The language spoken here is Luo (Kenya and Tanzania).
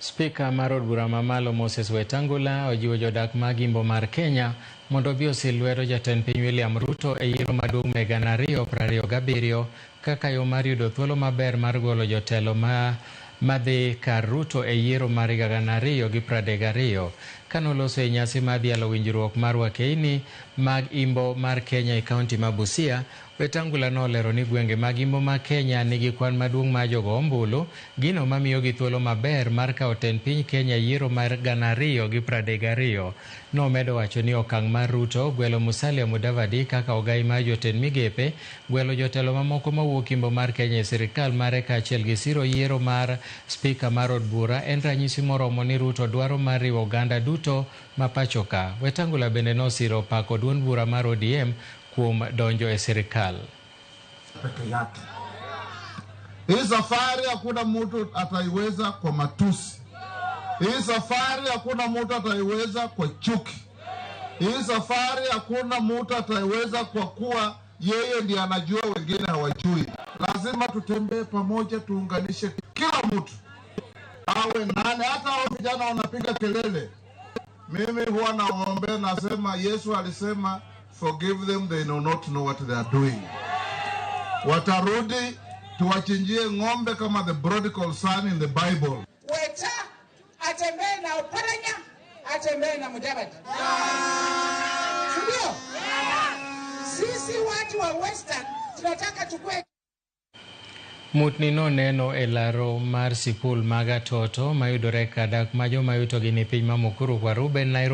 Spika mar od bura mamalo Moses Wetangula ojiwo jodak mag Imbo mar Kenya mondo obi osil lwedo jatend piny William Ruto e yiero maduong' ma 2027 kaka yo mar yudo thuolo maber mar golo jotelo ma madhi kar Ruto e yiero mar higa 2032. Kanoloso e nyasi mar dhialo winjruok mar wakeini mag Imbo mar Kenya e kaunti ma Busia, Wetangula nolero ni gwenge mag Imbo ma Kenya nigi kwan maduong' mar jogo ombulu, gino mamiyogi thuolo maber mar kawo tend piny Kenya e yiero mar 2032. Nomedo wacho ni okang' mar Ruto gwelo Musalia Mudavadi kaka ogai mar jotend migepe, gwelo jotelo mamoko mawuok Imbo mar Kenya e sirikal mare kaachiel gi siro yiero mar spika mar od bura en ranyisi moromo ni Ruto dwaro mar riwo oganda duto ma pachoka. Wetangula bende nosiro pako duond bura mar ODM kuom donjo e sirikal. Peke yake. Hii safari hakuna mtu ataiweza kwa matusi. Hii safari hakuna mtu ataiweza kwa chuki. Hii safari hakuna mtu ataiweza kwa kuwa yeye ndiye anajua, wengine hawajui. Lazima tutembee pamoja, tuunganishe kila mtu, awe nani, hata hao vijana wanapiga kelele. Mimi huwa nawaombea, nasema Yesu alisema forgive them they do not know what they are doing. Watarudi tuwachinjie ng'ombe kama the prodigal son in the Bible. Weta atembee na Oparanya, atembee na Mudavadi, si ndio? Sisi watu wa Western tunataka tukue Mutni noneno e laro mar sikul mag Atoto mayudore kar dak ma joma yutogi ni piny ma Mukuru kwa Ruben, Nairobi.